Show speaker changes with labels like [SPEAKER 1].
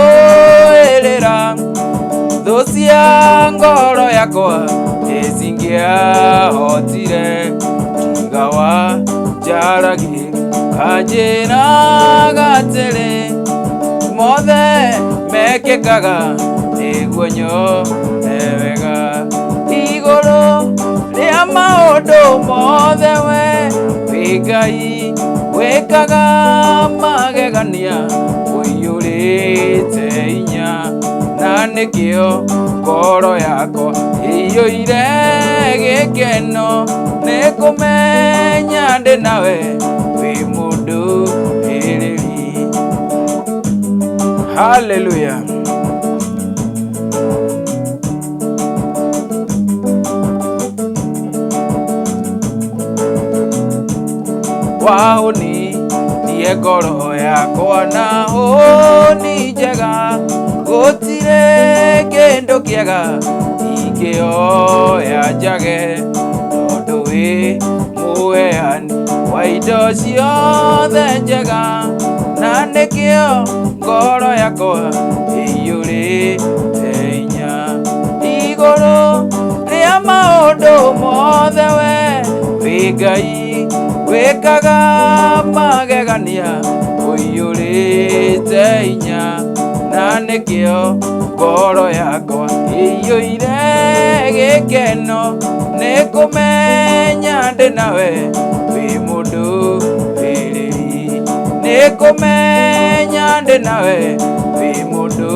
[SPEAKER 1] Ũkĩndũĩrĩra thũ cia ngoro yakwa ĩcingĩahotire tiga wa njaragĩ kanjĩraga atĩrĩ mothe mekĩkaga nĩguo nyone wega igũrũ rĩa maũndũ mothe we wĩ Ngai wĩkaga magegania ũiyũrĩte inya na nĩkĩo ngoro yakwa ĩiyũire gĩkeno nĩ kũmenya ndĩ nawe wĩ mũndũ ĩrĩri. Haleluya. Wahũni ndiĩ ngoro yakwa na hũni njega gũtirĩ kĩndũ kĩega ingĩoya njage tondũ wĩ mũheani wa indo ciothe njega na nĩkĩo ngoro yakwa ĩiyũrĩte inya igũrũ rĩa maũndũ mothe we wĩ Ngai wĩkaga magegania ũiyũrĩte inya na nĩkĩo ngoro yakwa ĩiyũire gĩkeno nĩ kũmenya ndĩ nawe wĩ mũndũ wĩrĩri nĩ kũmenya ndĩ nawe wĩ mũndũ.